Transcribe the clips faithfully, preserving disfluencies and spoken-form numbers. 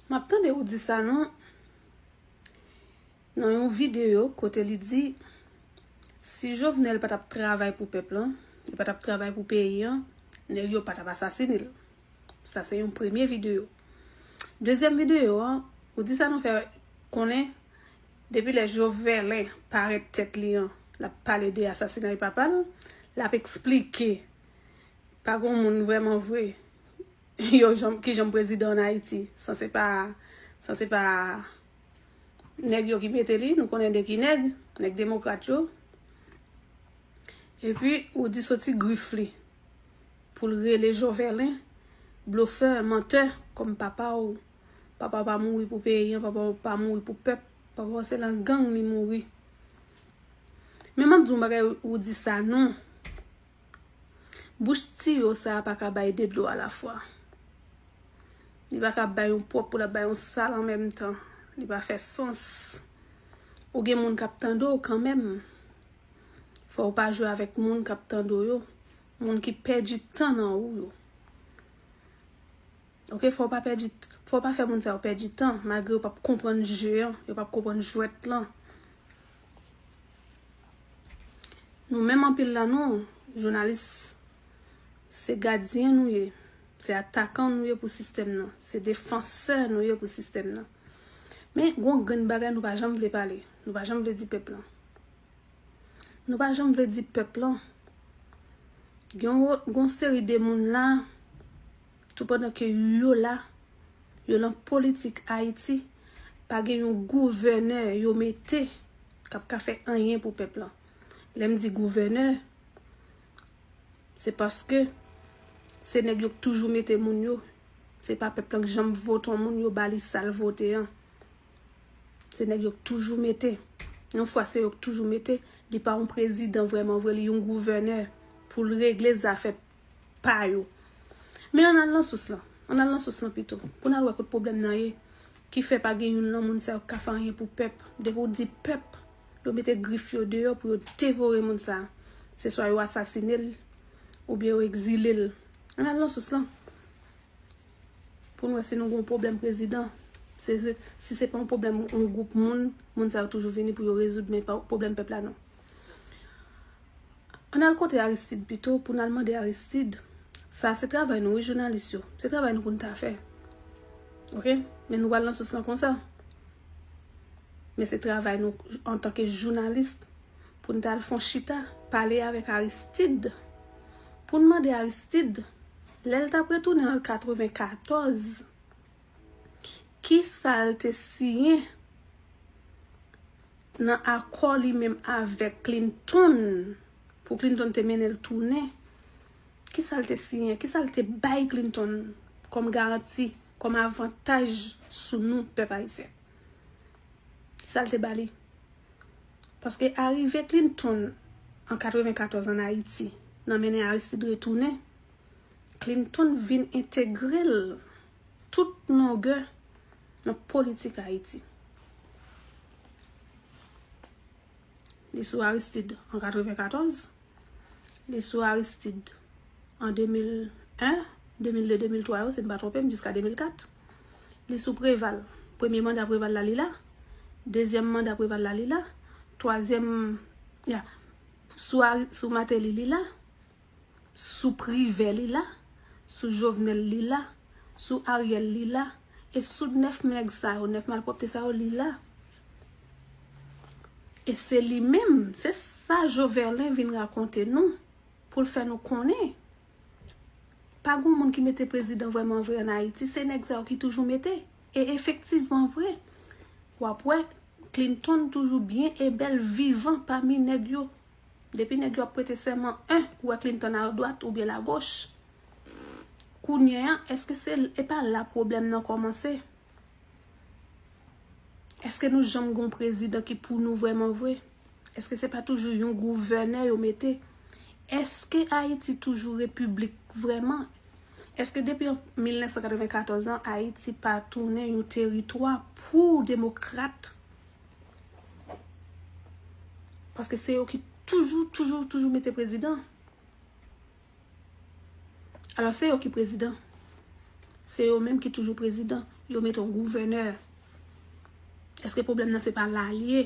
M ap tande ou di sa non. Nan yon videyo kote li di, si Jovenel pa t ap travay pou pèp lan, li pa t ap travay pou peyi an, nèg yo pa t ap asasine l. Sa se yon premye videyo. Dezyèm videyo an, ou di sa nou fè konnen, depi lè Jovelin parèt tèt li an, l ap pale de asasinay papa l, l ap eksplike pa gon moun vrèman vre yo janm, ki janm prezidan an Ayiti. Sa se pa, sa se pa nèg yo ki mete li, nou konnen de ki nèg, nèg demokrat yo. Epi, ou di soti grif li pou l rele Jovelin blofè, mantè, kòm papa w. Papa w pa mouri pou peyi an, papa w pa mouri pou pèp, papa w se nan gang li mouri. Men m ap di yon bagay, ou di sa non. Bouch tiyo sa a pa ka bay de dlo alafwa. Li pa ka bay yon pwòp pou l ap bay yon sal an menm tan. Li pa fè sans. Ou gen moun k ap tande w kanmenm. Fò w pa jwe avèk moun k ap tande w yo. Moun ki pèdi tan nan ou yo. Oke, fò w pa pèdi, fò w pa fè moun sa yo pèdi tan, malgre yo p ap konprann je an, yo p ap konprann jwèt lan. Nou menm anpil lan nou, jounalis, se gadyen nou ye, se atakan nou ye pou sistèm nan, se defansè nou ye pou sistèm nan. Men, gon grenn bagay nou pa janm vle pale, nou pa janm vle di pèp lan. Nou pa janm vle di pèp lan. Gen yon, gon seri de moun la, toupandan ke yo la, yo lan politik Ayiti, pa gen yon gouvènè yo mete k ap ka fè anyen pou pèp lan. Lè m di gouvènè, se paske se nèg yo k toujou mete moun yo. Se pa pèp lan k janm vote yon moun, yo ba li sa l vote an. Se nèg yo k toujou mete. Yon fwa se yo k toujou mete, li pa yon prezidan vrèman vre, li yon gouvènè pou l regle zafè pa yo. Men ann al nan sous lan. Ann al nan sous lan pito. Pou n al wè kot pwoblèm nan ye. Ki fè pa gen youn nan moun sa yo k ka fè anyen pou pèp. Depi w di pèp, yo mete grif yo deyò pou yo devore moun sa. Se swa yo asasine l, oubyen yo egzile l. Ann al nan sous lan. Pou n wè si nou gon pwoblèm prezidan. Se, se, si se pa yon pwoblèm yon gwoup moun, moun sa yo toujou vini pou yo rezoud, men pa pwoblèm pèp la non. Ann al kote Aristide pito, pou n al mande Aristide. Sa se travay nou, wi, jounalis yo. Se travay nou pou n ta fè. Oke? Men nou pral nan sous lan konsa. Men se travay nou antanke jounalis pou n ta al fè yon chita, pale avèk Aristide. Pou n mande Aristide, lè l t ap retounen an katrevenkatòz, kisa l te siyen nan akò li menm avèk Clinton, pou Clinton te mennen l tounen? Kisa l te siyen? Kisa l te bay Clinton kòm garanti, kòm avantaj sou nou, pèp ayisyen? Kisa l te ba li? Paske arive Clinton an katrevenkatòz ann Ayiti, nan mennen Aristide retounen, Clinton vin entegre l tout longè nan politik Ayiti. Li sou Aristide an katrevenkatòz, li sou Aristide an de mil en, de mil de, de mil twa yo, si m pa twonpe m, jiska de mil kat. Li sou Preval. Premye manda Preval la, li la. Dezyèm manda Preval la, li la. Twazyèm, ya, sou Ari-, sou Martelly, li la. Sou Privè, li la. Sou Jovenel, li la. Sou Ariel, li la. E sou nèf nèg sa yo, nèf malpwòpte sa yo, li la. E se li menm, se sa Joverlin vin rakonte nou, pou l fè nou konnen. Pa gon moun ki mete prezidan vrèman vre ann Ayiti, se nèg sa yo ki toujou mete. E efektivman vre, w ap wè Clinton toujou byen e bèl vivan pami nèg yo. Depi nèg yo ap prete sèman, en, ou wè Clinton adwat oubyen lagoch. Kounye a, èske se, e pa la pwoblèm nan kòmanse? Èske nou janm gon prezidan ki pou nou vrèman vre? Èske se pa toujou yon gouvènè yo mete? Èske Ayiti toujou repiblik vrèman? Èske depi an mil nèf san katrevenkatòz an, Ayiti pa tounen yon teritwa pou demokrat? Paske se yo ki toujou, toujou, toujou mete prezidan. Alò, se yo ki prezidan. Se yo menm ki toujou prezidan. Yo mete yon gouvènè. Èske pwoblèm nan se pa la l ye?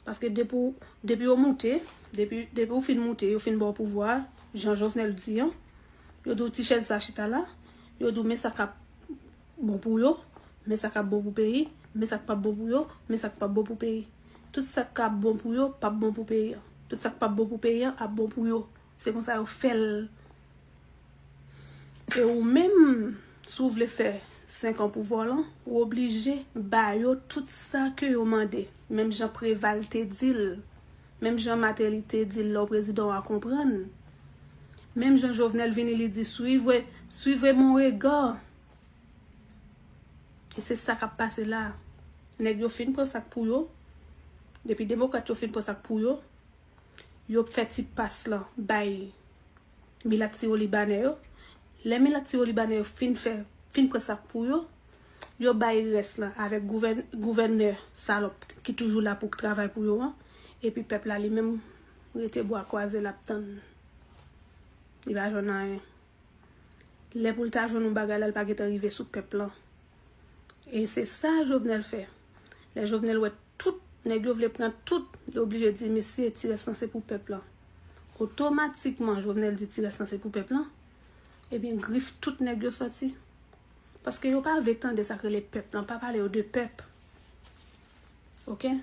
Paske depi w, depi yo moute, depi, depi w fin moute, yo fin ba w pouvwa, jan Jovenel di an, yo di w ti chèz sa chita la, yo di w men sa k ap bon pou yo, men sa k ap bon pou peyi, men sa k p ap bon pou yo, men sa k p ap bon pou peyi. Tout sa k ap bon pou yo p ap bon pou peyi an. Tout sa k p ap bon pou peyi an ap bon pou yo. Se konsa yo fè l. E ou menm, si w vle fè senk an pouvwa w lan, ou oblije ba yo tout sa ke yo mande. Menm jan Preval te di l, menm jan Martelly te di l lè w prezidan w a konprann. Menm jan Jovenel vini li di suivez, suivez mon regard. E se sa k ap pase la. Nèg yo fin pran sa k pou yo. Depi demokrat yo fin pran sa k pou yo, yo fè ti pas lan bay milat siwo libanè yo. Lè milat siwo libanè yo fin fè, fin pran sa k pou yo, yo bay rès lan avèk gouvèn-, gouvènè salòp ki toujou la pou travay pou yo an. Epi pèp la li menm rete bwa kwaze l ap tann. Li pa jwenn anyen. Lè pou l ta jwenn yon bagay la, l pa gentan rive sou pèp lan. E se sa Jovenel fè. Lè Jovenel wè tout nèg yo vle pran tout, li oblije di mesye ti rès lan se pou pèp lan. Otomatikman Jovenel di ti rès lan se pou pèp lan. Ebyen grif tout nèg yo sòti. Paske yo pa vle tande sa k rele pèp lan, pa pale yo de pèp. Oke?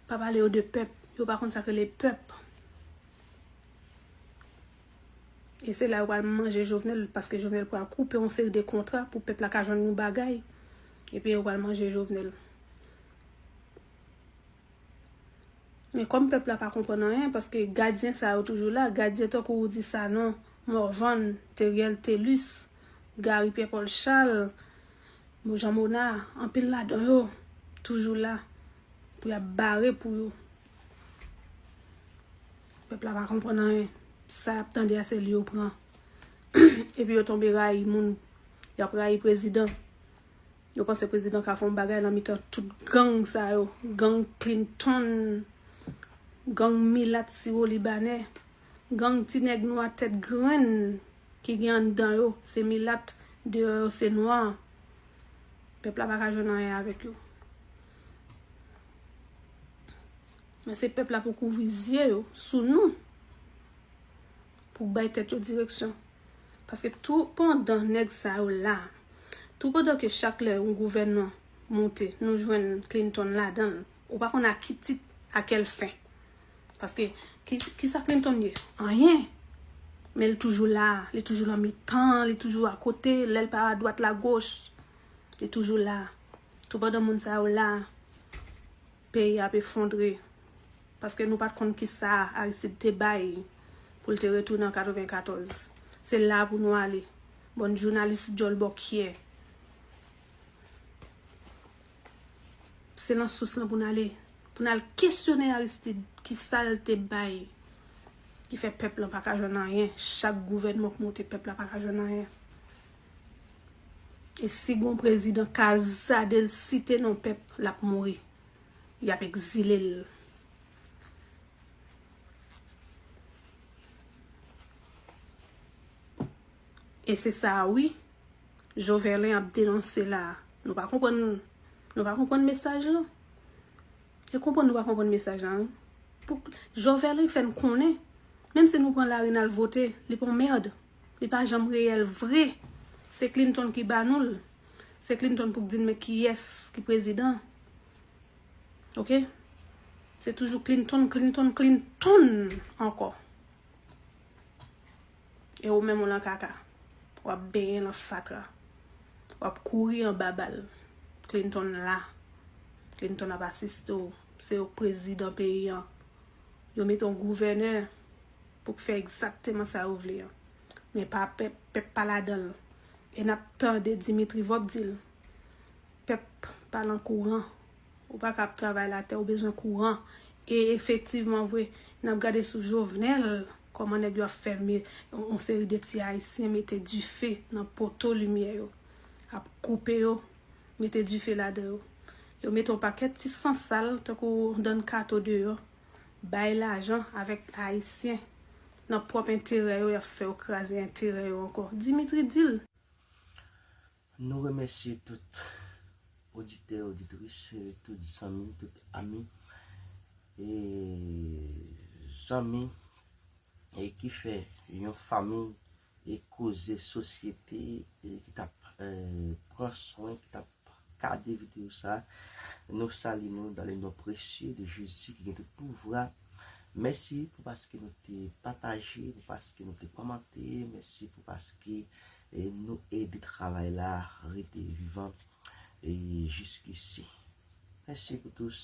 Pa pale yo de pèp. Yo pa konn sa k rele pèp. E se la yo pral manje Jovenel, paske Jovenel pral koupe yon seri de kontra pou pèp la ka jwenn yon bagay. Epi yo pral manje Jovenel. Men kòm pèp la pa konprann anyen, paske gadyen sa yo toujou la, gadyen tankou ou di Sanon, Morvan, Theriel Thelus, Gary Pierre Paul Charles, Jean Monard, anpil ladan yo toujou la pou y ap bare pou yo. Pèp la pa konprann anyen. Sa y ap tande a se li yo pran. Epi yo tonbe rayi moun. Y ap rayi prezidan. Yo panse prezidan ka fè yon bagay nan mitan tout gang sa yo. Gang Clinton, gang milat siwo libanè, gang ti nèg nwa tèt grenn ki gen anndan yo, se milat, deyò yo se nwa. Pèp la pa ka jwenn anyen avèk yo. Men se pèp la pou kouvri zye yo sou nou, pou bay tèt yo direksyon. Paske tou pandan nèg sa yo la, tou pandan ke chak lè yon gouvènman monte, nou jwenn Clinton ladan l, ou pa konn a ki tit, a kèl fen. Paske ki, ki sa Clinton ye? Anyen. Men li toujou la, li toujou nan mitan, li toujou akote, lè l pa adwat lagoch, li toujou la. Tou pandan moun sa yo la, peyi a ap efondre. Paske nou pa t konn ki sa Aristide te bay pou l te retounen an katrevenkatòz. Se la pou nou ale. Bann jounalis djòl bòkyè. Se nan sous lan pou n ale. Pou n al kesyone Aristide, ki sa l te bay, ki fè pèp lan pa ka jwenn anyen. Chak gouvènman k monte, pèp la pa ka jwenn anyen. E si gon prezidan ka zade l site non pèp, l ap mouri. Y ap egzile l. E se sa a, wi, Joverlin ap denonse la a. Nou pa konprann, nou pa konprann mesaj lan. E konprann nou pa konprann mesaj lan, wi. Pou Joverlin fè n konnen, menm si nou pran lari n al vote, li pa yon mèd. Li pa janm reyèl vre. Se Clinton ki ba nou l. Se Clinton pou k di n men kiyès ki prezidan. Oke? Se toujou Clinton, Clinton, Clinton ankò. E ou menm ou lan kaka. W ap benyen lan fatra. W ap kouri anba bal. Clinton la. Clinton ap asiste w. Se yo k prezidan peyi an. Yo mete yon gouvènè pou k fè egzakteman sa yo vle an. Men pa pèp, pèp pa ladan l. E n ap tande Dimitri Vorbe di l, pèp pa lan kouran. Ou pa ka ap travay latè, ou bezwen kouran. E efektivman vre, n ap gade sou Jovenel, kòman nèg yo ap fè yon seri de ti ayisyen mete dife nan poto limyè yo, ap koupe yo, mete dife ladan yo. Yo mete yon pakèt ti sansal, tankou Don Kato deyò, bay lajan avèk ayisyen nan pwòp enterè yo, y ap fè yo kraze enterè yo ankò. Dimitri di l. Nou remèsye tout oditè, oditris, tout zanmi, tout ami e zanmi e ki fè yon fanmi e koze sosyete e ki t ap pran swen, ki t ap gade videyo sa. Nou salye nou dans le nom précieux de Jésus ki gen tout pouvwa. Mèsi pou paske nou te pataje, pou paske nou te kòmante, mèsi pou paske e nou ede travay la rete vivan e jiskisi. Mèsi pou tous.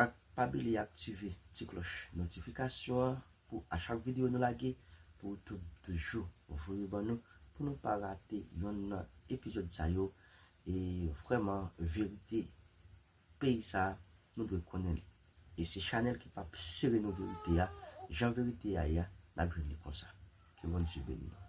Ak pa bliye aktive ti klòch notifikasyon an pou a chak videyo nou lage pou w toujou voye ban nou pou nou pa rate yonn nan epizòd sa yo. E vrèman verite peyi sa nou dwe konnen li. E se chanèl ki p ap sere nou verite a, jan verite a ye a, n ap jwenn li konsa. Ke Bondye beni nou.